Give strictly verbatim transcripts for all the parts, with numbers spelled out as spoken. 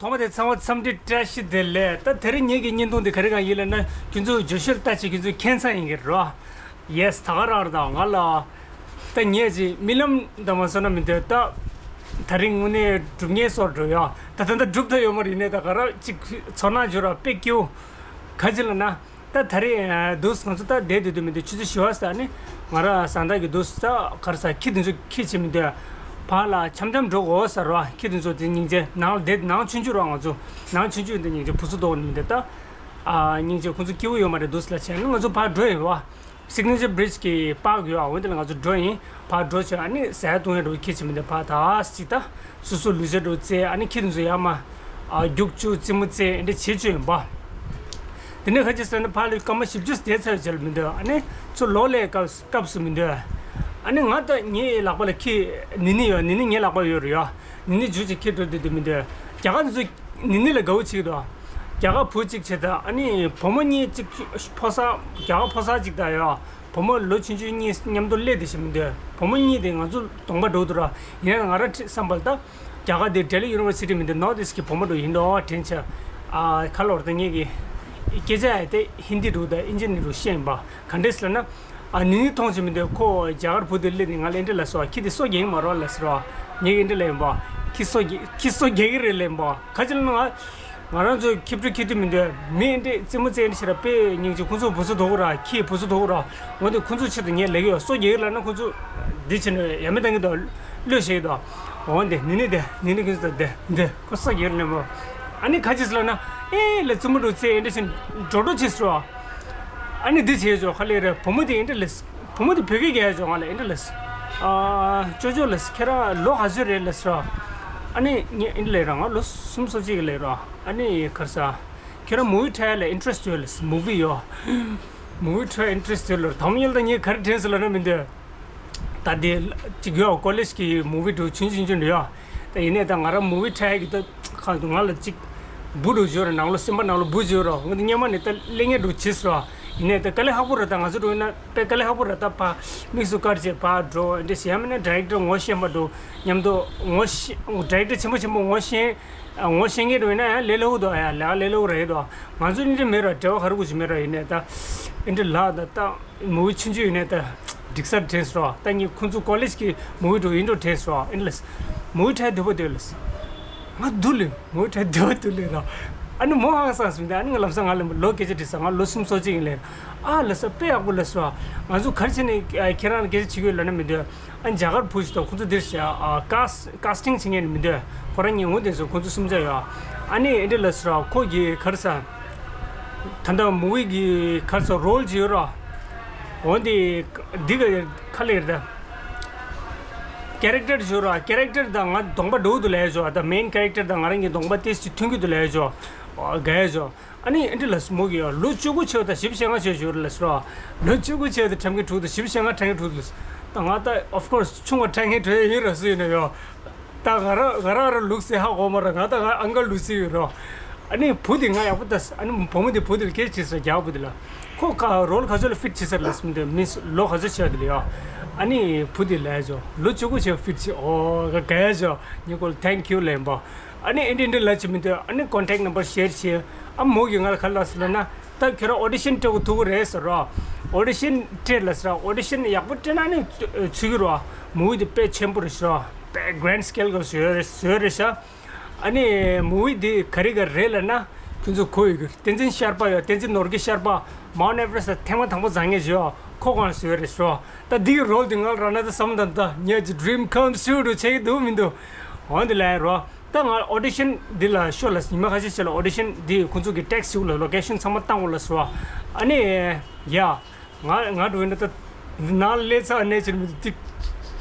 ཐོག་མ་དེ་ཚང་མ་འཚམས་འདྲི་བཀྲ་ཤིས་བདེ་ལེགས། ད་དེ་རིང་ངེད་ཀྱི་བརྙན་ཐུང་འདི་ག་རེ་གང་ཡིན་ལབ་ན། ཁྱོད་ཚོ་བརྗོད་ཤོར་ལྟ་ཅིག་ཁྱོད་ཚོ་ཁྱད་མཚར་ཡིན་གྱི་རེད། ཡེས། ད་ག་རང་རེད། ད་ང་ལ་ད་ངས་ཅིག་རྨི་ལམ་འདྲ་མ་སོང་ན་མི་འདོད་ད། ད་རིང་དངོས་གནས་སྒྲུབ་ངེས་སོར་འགྲོ་ཡ། ད་ད་ད་སྒྲུབ་ཐུབ་ཡོད་མ་རེད། ནས་ད་ག་ར་ཅིག་ཚོར་སྣང་བྱོས་ར། དཔེ་སྐྱིད་པོ། ག་ཅི་ལབ་ན། ད་ད་རེས་ཨ་འདུག་ང་ཚོ་ད་བསྡད་སྡོད་དུས་མི་འདུག་ཆུ་ཚོད་བཞི་པ་ཟེར་ནི། ང་རང་བཟའ་ཟླ་གིས་འདུག་ད་ག་རེ་ཟ། ཁྱི་དེ་ཚོ་ཁྱི་བྱེད་མི་འདུག་བར་ལ་འཆམ་འཆམ་འགྲོ་དགོས་ཟེར་བ། ཁྱི་དེ་ཚོ་དེ་སྙིང་རྗེ། ནང་ལ་བསྡད། ནང་ཆུང་ཆུང་ར། ང་ཚོ་ནང་ཆུང་ཆུང་དེ་སྙིང་རྗེ། བུ་ཚོ་འདུག་ནི་མི་འདུག་ད་ཨ་སྙིང་རྗེ། ཁོང་ཚོ་སྐྱིད་པོ་ཡོད་མ་རེད་འདུག་ལབ་བྱས་ནི་ང་ཚོ་ཕར་འགྲོ་ཡིན་པ། Signature Bridge གི་པཱརཀ་ཡོད་ཨ། འོ་དེ་ལ་ང་ཚོ་འགྲོ་ཡིན། ཕར་འགྲོ་བྱས་ཨ་ནི་ཟ་ཡ་བཏུང་ཡ་འགྲོ་ཁྱི་བྱེད་མི་འདུག་ཕར་ད་ཅིག་ད། སོ་སོ་ལུས་སྦྱོང་འདྲ་བོ་རྩེ། ཨ་ནི་ཁྱི་དེ་ཚོ་ཡར་མར་ཨ་རྒྱུག་བཅུག་རྩེད་མོ་རྩེ། འདི་བྱེད་བཅུག་ཡིན་པ། དེ་ནས་ཁ་ཅིག་ཟེར་ན་ཕར་ལ་སྐར་མ་བཞི་བཅུ་བསྡད་ཚར་བྱས་ལ་མི་འདུག་ཨ་ནི་ཚུར་ལོག་སླེབས་སྐབས་སྐབས་སུ་མི་འདུག་ཨ་ནི་ང་ད་ངའི་ལག་པ་ལ་ཁྱི་ནི་ནི་ཡོད། ནི་ནི་ངའི་ལག་པ་ཡོད་རེད་ཡ། ནི་ནི་རྒྱུག་ཅིག་ཁྱི་འགྲོ་དུས་དུས་མི་འདུག་རྒྱ་གར་དེ་ཚོ་ནི་ནི་ལ་དགའ་བོ་བྱེད་ཀྱི་འདུག་རྒྱ་གར་བུ་གཅིག་བྱས་ད། ཨ་ནི་བུ་མོ་གཉིས་གཅིག་ཕོ་གསར། རྒྱ་གར་ཕོ་གསར་གཅིག་དང་ཡ། བུ་མོ་ལོ་ཆུང་ཆུང་གཉིས་མཉམ་དུ་སླེབས་དེ་བྱེད་མི་འདུག་བུ་མོ་གཉིས་དེ་ང་ཚོ་གདོང་པ་འགྲོ་འདུག་ར། ཡིན་ན་ང་རང་ཁྲིད་བསམ་པ་ལ་ད། རྒྱ་གར་དེ་ལྡི་ལི་ཡུ་ནི་ཝར་སི་ཊི་མི་འདུག North East གི་བུ་མོ་འགྲོ་ཡིན་འགྲོ་དྲན་ཆ། ཨ་ཁ་ལོར་ད་ངེད་ཀྱི་སྐད་ཆ་ཡ་དེ་ཧིན་དི་འགྲོ་ད་ཨིན་ཇི་ནི་འགྲོ་ཤེས་ཡིན་པ། ག་འདྲས་ལབ་ན། ཨ་ནི་ནི་མཐོང་བྱེད་མི་འདུག་ཁོ་རྒྱ་གར་བུ་དེ་སླེབས་ནས་ང་ལ་འདི་འདྲས་ལབ་སོང་། ཁྱི་དེ་སོ་རྒྱག་གི་མ་རེད་ལབ་སོང་། ངས་འདི་འདྲས་ལབ་ཡིན་པ། ཁྱི་སོ་རྒྱག་ཁྱི་སོ་རྒྱག་གི་རེད་ལབ་ཡིན་པ། ག་ཅི་ལབ་ན་ང་ང་རང་ཚོ་ཁྱི་ཕྲུག་ཁྱི་ཕྲུག་མི་འདུག་མི་འདི་རྩེད་མོ་རྩེ་འདི་ཕྱིར་དཔེ་སྙིང་རྗེ། ཁོང་ཚོ་བུ་ཚོ་དོག་ར། ཁྱི་བུ་ཚོ་དོག་ར། འོ་འདི་ཁོང་ཚོ་ཆེད་དུ་ངས་ལས་ཀྱི་ཡོད། སོ་རྒྱག་གི་ལབ་ན་ཁོང་ཚོ་འདི་བྱས་ནས་ཡ་མེད་བཏང་གི་འདུག་བློས་བྱེད་ཀྱི་འདུག་འོ་འདི་ནི་ནི་འདི་ནི་ནི་ཁོང་ཚོ་འདི་འདི་ཁོ་སོ་རྒྱག་གི་ལབ་མོ། ཨ་ནི་ག་ཅི་ལབ་ན་ཨེ་ལ་རྩེད་མོ་འགྲོ་རྩེ་འདི་བྱས་འགྲོ་འགྲོ་བྱེད་སོ། ཨ་ནི་འདི་བྱས་ཆོག་ག་ལེ་རེད། བུ་མོ་དེ་འདི་ལས། བུ་མོ་དེ་བོད་སྐད་རྒྱག་ཡ་ཆོག་ང་ལ་འདི་ལས། ཨ་ཅོ་ཅོ་ལས། ཁྱེད་རང་ལོ་ག་ཚོད་རེད་ལབ་སོང་། ཨ་ནི་ངས་འདི་ལབ་ར། ང་ལོ་སུམ་ཅུ་སོ་གཅིག་ལབ་ར། ཨ་ནི་ག་རེ་ཟ། ཁྱེད་རང་མུ་ཝི་ཊའི་ལ་ཨིན་ཊི་རེ་སི་ཊི་ཡོད་ལབ། མུ་ཝི་ཡོད། མུ་ཝི་ཊའི་ཨིན་ཊི་རེ་སི་ཊི་ཡོད་ལབ། དང་པོ་ཉིད་ལ་ངས་ག་རེ་དྲན་སོང་ལབ་ན་མི་འདོད། ད་དེ་གཅིག་ཡོད། ཀོ་ལེཇ་གི་མུ་ཝི་འདྲ་ཆུང་ཆུང་ཆུང་འདྲ་ཡོད། ད་ཡིན་ནའི་ད་ང་རང་མུ་ཝི་ཊའི་གི་ད་ཁ་ང་ལ་གཅིག་བུ་འདྲ་ཡོད་ར། ནང་ལོགས་སེམས་པ་ནང་ལོགས་བུ་ཡོད་ར། འོ་ད་སྔོན་མ་ནས་ད་གླེང་ངེས་འདྲ་བྱེད་སོང་། ཡིན་ནའི་ད་དཀའ་ལས་ཁག་པོ་རེད། ད་ང་ཚོ་འདྲ་ཡིན་ན་དཔེ་དཀའ་ལས་ཁག་པོ་རེད། ད་ཕར་དམིགས་སུ་བཀར་བྱས་ཕར་འགྲོ་འདྲ་བྱས། ཡང་མིན་ན་ཌི་རེག་ཊར་ངོ་ཤེས་པ་འདྲ་མཉམ་དུ་ངོ་ཤེས། ཌི་རེག་ཊར་ཆེན་པོ་ཆེན་པོ་ངོ་ཤེས། ངོ་ཤེས་མཁན་འདྲ་ཡིན་ན་ཡང་ལས་སླ་པོ་འདུག་ཡ་ལས་ཀ་ལས་སླ་པོ་རེད་འདུག་ང་ཚོ་འདི་འདྲ་མེད་ར། འབྲེལ་བ་ག་རེ་དགོས་ཀྱི་མེད་ར། ཡིན་ནའི་ད་འདི་འདྲ་ལབ་ད་ད། མུ་ཝི་ཆུང་ཆུང་ཡིན་ནའི་ད་འགྲིག་སར་དྲན་སོང་། ད་ངས་ཁོང་ཚོ་ཀོ་ལེཇ་གི་མུ་ཝི་འདྲ་ཡིན་འགྲོ་དྲན་སོང་། ཨིན་ལས། མུ་ཝི་ཊའི་འདོད་པ་འདོད་ལས། ང་འདུག་ལས། མུ་ཝི་ཊའི་འདོད་པ་འདུག་ལས་ར། ཨ་ནི་མོ་ཧང་སངས་སོང་། ཨ་ནི་ང་ལམ་སང་ང་ལ་ལོ་སྐད་ཆ་དྲིས་སོང་། ང་ལོ་སུམ་ཅུ་སོ་གཅིག་ཡིན་ལས། ཨ་ལས་ས་དཔེ་ཡག་པོ་ལས་སོང་། ང་ཚོ་ག་རེ་བྱས་ནས་ཁྱེད་རང་ལ་སྐད་ཆ་བྱེད་ཀྱི་ཡོད་ལབ་ན་མི་འདོད། ཨ་ནི་རྒྱ་གར་བུ་ཞིག་དང་ཁོང་ཚོ་འདིར་བྱས་ཨ་ཀཱ་སི་ཀཱ་སི་ཊིང་བྱེད་མཁན་མི་འདོད། ཁོ་རང་གཉིས་འོང་དེ་ཚོ་ཁོང་ཚོ་སུམ་ཅུ་ཡོད། ཨ་ནི་ཨེ་འདྲ་ལས་སོང་། ཁོ་གི་ག་རེ་ཟ། ད་ལྟ་མུ་ཝི་གི་ག་རེ་ཟ་རོལ་ཅིག་ཡོད་ར། འོ་འདི་འདི་ག་ག་ལེར་ད། ཀེ་རེག་ཊར་ཅིག་ཡོད་ར། ཀེ་རེག་ཊར་དང་ང་གདོང་པ་འདྲ་བོ་འདུག་ལབ་ཡ་ཅོ། ད་མེན་ཀེ་རེག་ཊར་དང་ང་རང་གི་གདོང་པ་ཏོག་ཙམ་མཐུན་གྱི་འདུག་ལབ་ཡ་ཅོ། དགའ་ཡ་ཅོ། ཨ་ནི་ཨེ་འདྲ་ལས་མོ་གི་ཡ་ལོ་བཅུ་དགུ་ཆགས་ད་བཞི་བཅུ་ཞེ་ལྔ་ཆགས་ཡོད་ར་ལབ་སོང་། ལོ་བཅུ་དགུ་ཆགས་ད་ཕྲ་མཁན་དྲུག་ད་བཞི་བཅུ་ཞེ་ལྔ་ཕྲ་མཁན་དྲུག་ད་ལབ་སོང་། ད་ང་ད་of course ཆུང་བ་ཕྲ་མཁན་དྲུག་ཡིན་ར། སུ་ཡིན་ན་ཡོད། ད་ང་རང་ང་རང་རང་ལུག་སེ་ཧ་གོ་མ་ར། ང་ད་ང་ཨང་ཀལ་ལུག་སེ་ཡོད་རོ། ཨ་ནི་བུ་དེ་ང་ཡག་པོ་ལྟ། ཨ་ནི་བུ་མོ་དེ་བུ་དེ་ལ་སྐད་ཆ་དྲིས་སོང་། རྒྱ་བུ་དེ་ལ། ཁོ་ཀ་རོལ་ག་ཚོད་ལ་ཕིཊ་བྱེད་ས་རེད་ལབ་སོང་། དེ་མིན་ལོ་ག་ཚོད་ཆགས་དེ་ལ་ཡ། ཨ་ནི་བུ་དེ་ལབ་ཅོ། ལོ་བཅུ་དགུ་ཆགས་ཕིཊ་བྱེད། ཨོ་ག་ག་ཡ་ཅོ། ངས་ཁོ་ལ་thank you ལབ་པ། ཨ་ནི་ཨེ་འདྲ་ཨེ་འདྲ་ལབ་ཅིག་མི་འདུག་ཨ་ནི་ཀོན་ཊེག་ནམ་བར་ཤེར་བྱེད། ཨ་མོ་གིས་ང་ལ་ག་ལབ་སོང་ལབ་ན། ད་ཁྱོད་རང་ཨོ་ཌི་ཤན་སྤྲད་དགོས་ཐུག་གི་རེད་ཟེར་རོ། ཨོ་ཌི་ཤན་སྤྲད་ལབ་ཟེར། ཨོ་ཌི་ཤན་ཡག་པོ་སྤྲད་ན་ནི་ཚུད་ཀྱི་རོ། མུ་ཝི་དེ་དཔེ་ཆེན་པོ་རེད་ཟེར་རོ། དཔེ་གྷ་རེན་ཌི་སི་ཀེལ་གི་བཟོས་རེད་བཟོས་རེད་ཤག་ཨ་ནི་མུ་ཝི་འདི་ག་རེ་ག་རེ་རེད་ལབ་ན། ཁྱོད་ཚོ་གོ་ཡོད་ཀྱི། བསྟན་འཛིན་ཤར་པ་ཡོད། བསྟན་འཛིན་ནོར་གྱི་ཤར་པ། མའུན་ཊི་ཨེ་ཝ་རེ་སི་ཊི་ཐེངས་མ་དང་པོ་འཛེགས་མཁན་ཅིག་ཡོད། ཁོ་གང་བཟོས་རེད་ཤོག་ད་འདི་གི་རོལ་འདི་ང་ལ་རག་ན་ད་བསམ་ད་ད་ངས་ཀྱི་ཌི་རིམ་ཁམ་ཊུ་རུ་བྱེད་ཀྱི་འདུག་མི་འདུག་འོན་ཏེ་ལབ་རོ། ད་ང་ཨོ་ཌི་ཤན་འདི་ལ་ཤོག་ལ་ཉི་མ་ཁ་ཤས་ཤིག་ལ་ཨོ་ཌི་ཤན་འདི་ཁོང་ཚོ་གི་ཊེག་སི་ཞུ་ལ་ལོ་ཀེ་ཤན་ཚང་མ་བཏང་འོ་ལ་ཟེར་བ། ཨ་ནི་ཡ། ང་ང་འགྲོ་ཡིན་ན་ད་ནང་ལས་ཚ་གནས་ཕྱིར་མི་ཐིག་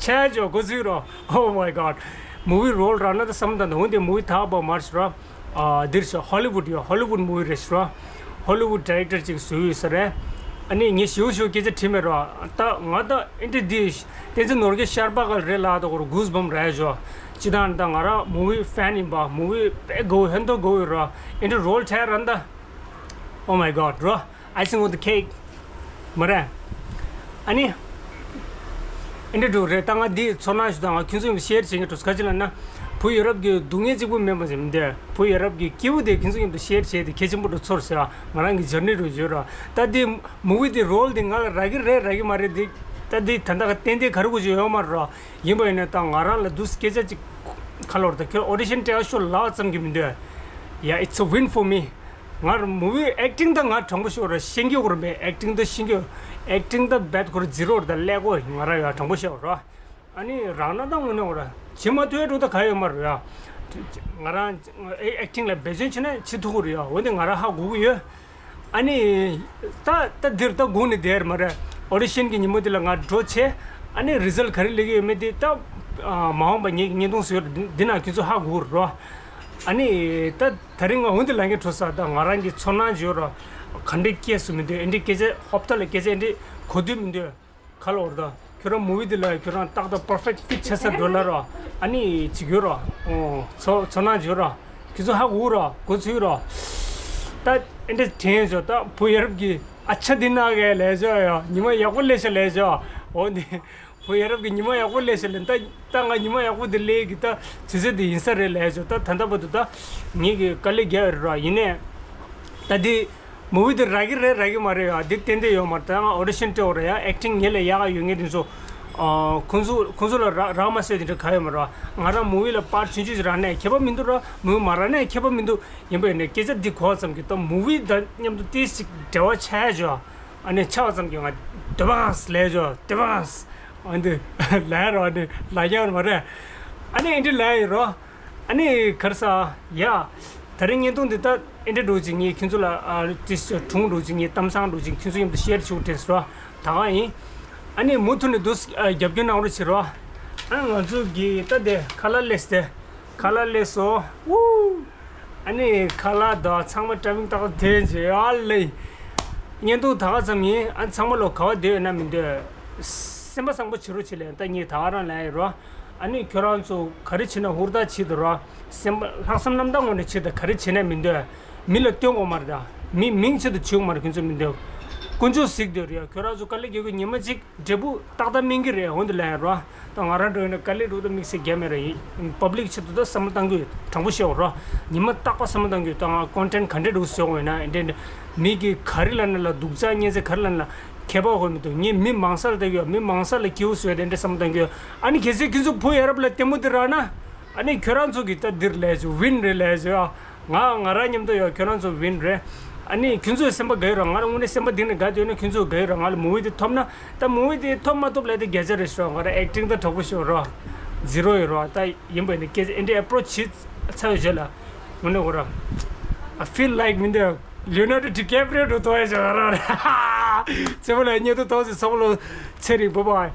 ཆད་ཅོ་གོ་ཚུལ་རོ། Oh my god། མུ་ཝི་རོལ་རག་ན་ད་བསམ་ད་འདུག་འོན་ཏེ་མུ་ཝི་ཐག་པ་མར་ཤི་རོ། ཨ་འདིར་ཤོ་ཧོ་ལི་ཝུད་ཡོད། ཧོ་ལི་ཝུད་མུ་ཝི་རེད་ཤི་རོ། ཧོ་ལི་ཝུད་ཌི་རེག་ཊར་ཅིག་བཟོས་ཡོད་ས་རེད། ཨ་ནི་ངས་ཞིའུ་ཞིའུ་སྐད་ཆ་དྲིས་མེད་རོ། ད་ང་ད་ཨིན་ཏི་འདི་བསྟན་འཛིན་ནོར་གྱི་ཤར་པ་ག་རེད་ལ་ད་གོ་རོ་གུས་བམ་རེད་ཤོ། ཅི་ད་ད་ང་ར་མུ་ཝི་ཕེན་ཡིན་པ། མུ་ཝི་དཔེ་དགའ་བོ་ཧན་ཏོ་དགའ་བོ་ཡོད་རོ། ཨིན་ཏི་རོལ་ཆ་ར་ད། Oh my god རོ། Icing on the cake མ་རེད། ཨ་ནི། ཨེ་འདྲ་འགྲོ་རེད། ད་ང་འདི་ཚོར་སྣང་ཞིག་དང་ང་ཁྱོད་ཚོ་ཤེར་བྱེད་མཁན་འགྲོ་ཁ་ཅིག་ལ་ན། བུ་ཡ་རབས་ཀྱི་སྡུག་བསྔལ་གཅིག་པུ་མེད་པ་ཞིག་མི་འདུག་བུ་ཡ་རབས་ཀྱི་སྐྱིད་པོ་དེ་ཁྱེད་ཚོ་མཉམ་དུ་ཤེར་བྱས་ཏེ་གལ་ཆེན་པོ་འདྲ་ཚོར་ཟེར་བ། ང་རང་གི་འཇར་ནི་རུ་བརྗོད་ར། ད་དེ་མུ་བི་དེ་རོལ་དེ་ང་ལ་རག་གི་རེད་རག་གི་མ་རེད་དེ། ད་དེ་ད་ལྟ་ག་ཏན་ཏན་ག་རེ་གོ་ཅིག་ཡོད་མ་རེད་ར། ཡིན་པ་ཡིན་ན་ད་ང་རང་ལ་འདུག་སྐད་ཆ་ཅིག་ཁ་ལོར་ད་ཁྱོད་ཨོ་ཌི་ཤན་སྤྲད་ཤོག་ལབ་ཙམ་གྱི་མི་འདུག Yeah, it's a win for me. ང་རང་མུ་བི་ཨེག་ཊིང་ད་ང་དྲང་པོ་ཤོད་ར། ཤེས་ཀྱི་ཡོད་ར་མེད། ཨེག་ཊིང་ད་ཤེས་ཀྱི་ཡོད། ཨེག་ཊིང་ད་བེད་ཁོ་ར་ཛི་རོ་ར། ད་ཀླད་ཀོར་ང་རང་ཡ་དྲང་པོ་ཤོད་ར། ཨ་ནི་རང་ན་ད་དངོས་གནས་འོ་ར། བྱེད་མ་ཐུབ་ཡ་འགྲོ་ད་ག་ཡོད་མ་རེད་ཡ། ང་རང་ཨེ་ཨེག་ཊིང་ལ་འབད་བརྩོན་བྱས་ན་བྱེད་ཐུབ་ཀྱི་རེད་ཡ། འོན་ཏེ་ང་རང་ཧ་གོ་གི་ཡོད། ཨ་ནི་ད་ད་འདིར་ད་སྒུག་ནས་བསྡད་ཡོད་མ་རེད། ཨོ་ཌི་ཤན་གྱི་ཉིན་མོ་དེ་ལ་ང་འགྲོ་བྱས། ཨ་ནི་རི་ཛལ་ག་རེ་སླེབས་ཀྱི་ཡོད་མེད་དེ་ད་མ་འོངས་པ་ངེད་ཀྱི་བརྙན་ཐུང་བཟོས་ཡོད་ར། འདི་ནང་ཁྱེད་ཚོ་ཧ་གོ་གི་རེད། ཨ་ནི་ད་ད་རིང་ང་འོན་ཏེ་ལ་ངས་འགྲོ་ས་ད་ང་རང་གི་ཚོར་སྣང་བརྗོད་ར། ག་འདྲས་སྐྱེས་སུ་མི་འདོད། ཨེ་འདྲས་སྐད་ཆ་ཧོབ་ཐ་ལ་སྐད་ཆ་ཨེ་འདྲས་གོ་དུས་མི་འདོད། ཁ་ལོ་བར་དུ་ཁྱོད་རང་མུ་བི་འདི་ལ་ཁྱོད་རང་ཏག་ཏག་པར་ཕེག་ཕིཊ་ཆགས་ས་འགྲོ་ལ་རོ། ཨ་ནི་ཅིག་ཡོད་རོ། ཨོ་ཚོ་ཚོ་ནང་ཡོད་རོ། ཁྱོད་ཚོ་ཧ་གོ་རོ། གོ་ཚུལ་རོ། ད་ཨེ་འདྲ་དྲན་ཡོད་ད་བུ་ཡ་རབས་ཀྱི་ཨ་ཆ་འདི་ན་གས་ལས་བྱོ་ཡོ། ཉི་མ་ཡག་པོ་ལས་ཤ་ལས་བྱོ། འོ་འདི་བུ་ཡ་རབས་ཀྱི་ཉི་མ་ཡག་པོ་ལས་ཤ་ལས། ད་ད་ང་ཉི་མ་ཡག་པོ་འདི་ལས་གི་ད་ཚེ་ཚེ་འདི་ཡིན་ས་རེད་ལས་བྱོ། ད་ད་ལྟ་བར་དུ་ད་ངེད་ཀྱི་དཀའ་ལས་རྒྱག་ཡོད་རོ། ཡིན་ནས་ད་འདི། མུ་བི་འདི་རག་གི་རེད་རག་གི་མ་རེད་ཡ། འདི་ཏན་ཏན་ཡོད་མ་རེད། ད་ང་ཨོ་ཌི་ཤན་སྤྲད་འོ་རེད་ཡ། ཨེག་ཊིང་ངེད་ལས་ཡག་ག་ཡོད་ངེས་དེ་ཚོ། ཨ་ཁོང་ཚོ་ཁོང་ཚོ་ལ་རག་རག་མ་སོས་དེ་འདྲ་ག་ཡོད་མ་རེད། ང་རང་མུ་བི་ལ་པར་ཆུང་ཆུང་ཞིག་རག་ནའི་ཁྱད་པར་མི་འདུག་ར། མུ་བི་མ་རག་ནའི་ཁྱད་པར་མི་འདུག་ཡིན་པ་ཡིན་ནའི་སྐད་ཆ་འདི་གོ་བ་ཙམ་གྱིས་ད་མུ་བི་དང་མཉམ་དུ་ཏིས་ཅིག་འབྲེལ་བ་ཆགས་ཡ་ཅོ། ཨ་ནི་ཆགས་པ་ཙམ་གྱིས་ང་དེ་བ་ངས་ལས་ཅོ་དེ་བ་ངས། ཨ་འདི་ལས་རོ། ཨ་ནི་ལ་ཡ་མ་རེད། ཨ་ནི་ཨེ་འདྲ་ལས་ཡིན་རོ། ཨ་ནི་ག་རེ་ཟ་ཡ། ད་རིང་བརྙན་ཐུང་འདི་ད་ཨེ་འདྲ་འགྲོ་ཅིག་ངས་ཁྱོད་ཚོ་ལ་ཨ་ཏི་སྒྲུང་འགྲོ་ཅིག་ངས་གཏམ་བཟང་འགྲོ་ཅིག་ཁྱོད་ཚོ་མཉམ་དུ་ཤེར་བྱེད་དགོས་དྲན་སོང་ར། ད་ག་ཡིན། ཨ་ནི་མུ་མཐུད་ནས་འདུག་ཨ་རྒྱབ་སྐྱོར་གནང་རོགས་བྱེད་རོགས། ཨ་ང་ཚོ་གི་ད་དེ་ཁ་ལག་ལས་དེ་ཁ་ལག་ལས་སོ། ཨ་ནི་ཁ་ལག་དང་ཚང་མ་ཏྲ་མིག་ཏག་ཏག་དེ་བྱེད་ཨ་ལེ། བརྙན་ཐུང་ད་ག་ཙམ་ཡིན། ཨ་ཚང་མ་ལོ་ག་བ་བསྡད་ཡོད་ན་མི་འདོད། སེམས་པ་བཟང་པོ་བྱེད་རོགས་བྱེད་ལེ། ད་ངས་ད་ག་རང་ལ་ཡོད་རོགས། ཨ་ནི་ཁྱོད་རང་ཚོ་ག་རེ་བྱེད་ན་ཧུར་ཐག་བྱེད་དུ་རོགས། སེམས་པ་ལྷག་བསམ་རྣམ་དག་ངོས་ནས་བྱེད་དང་། ག་རེ་བྱེད་ན་མི་འདོད། མི་ལ་སྟོན་དགོས་མ་རེད་ད། མི་མིང་ཆེད་དུ་བྱེད་དགོས་མ་རེད། ཁྱོད་ཚོ་མི་འདོད། དཀོན་མཆོག་གཟིགས་སྡོད་རེད་ཡ། ཁྱོད་རང་ཚོ་དཀའ་ལས་རྒྱག་གི་ཉི་མ་གཅིག་འབྲས་བུ་ཏག་ཏག་སྨིན་གི་རེད། འོན་ཏེ་ལ་ཡ་རོ། ད་ང་རང་འགྲོ་ཡིན་ན་དཀའ་ལས་འགྲོ་ད་དམིགས་བསལ་རྒྱ་མེད་རེད། ཡིན་པབ་ལིག་ཆེད་དུ་ད་བསམ་བློ་བཏང་གི་ཡོད། དྲང་པོ་བཤད་འོ་རོ། ཉི་མ་རྟག་པ་བསམ་བློ་བཏང་གི་ཡོད། ད་ང་ཀོན་ཊེན་ག་འདྲས་འགྲོ་བཟོ་དགོས་ཡིན་ན་ཨེ་འདྲས་འདྲས། མི་གི་ག་རེ་ལ་ན་ལ་སྡུག་ཅག་བརྙན་ཚད་ག་རེ་ལ་ན་ལ་ཁྱད་པར་གོ་མི་འདུག་ངས་མི་མང་ས་ལ་ལྟ་གི་ཡོད། མི་མང་ས་ལ་སྐྱིད་པོ་བཟོས་ཏེ་འདྲ་བསམ་བློ་བཏང་གི་ཡོད། ཨ་ནི་གལ་སྲིད་ཁྱོད་ཚོ་བུ་ཡ་རབས་ལ་ལྟད་མོ་འདི་རག་ན། ཨ་ནི་ཁྱོད་རང་ཚོ་གི་ད་འདིར་ལས་ཚོ་ཝིན་རེད་ལས་ཚོ་ཡ། ང་ང་རང་མཉམ་དུ་ཡོད། ཁྱོད་རང་ཚོ་ཝིན་རེད། ཨ་ནི་ཁྱོད་ཚོའི་སེམས་པ་དགའ་ཡོད་ར། ང་རང་དངོས་གནས་སེམས་པ་གཏིང་ནས་དགའ་སྡོད་ན་ཁྱོད་ཚོ་དགའ་ཡོད་ར། ང་ལ་མུ་བི་དེ་ཐོབ་ན། ད་མུ་བི་དེ་ཐོབ་མ་ཐོབ་ལས་དེ་བརྒྱ་ཆ་རེད་ཤོག་ང་རང་ཨེག་ཊིང་ད་དྲག་པོ་ཤོག་རོ། ཛི་རོ་ཡོད་རོ། ད་ཡིན་པ་ཡིན་ན་སྐད་ཆ་ཨེ་འདྲའི་ཨེ་པྲོ་ཆི་བྱེད་ཚར་བའི་རྗེས་ལ། དངོས་གནས་འོ་ར། I feel like མི་འདོད། ལིའོ་ནར་ཌོ་ཌི་ཀེ་པི་རི་ཡོ་འགྲོ་ཐུབ་ཡ་ཤོག་ར། ཚེ་བ་ལ་བརྙན་ཐུང་ཐོག་ཚེ་ཚོགས་ལོ་ཚེ་རིང་བོ་བ།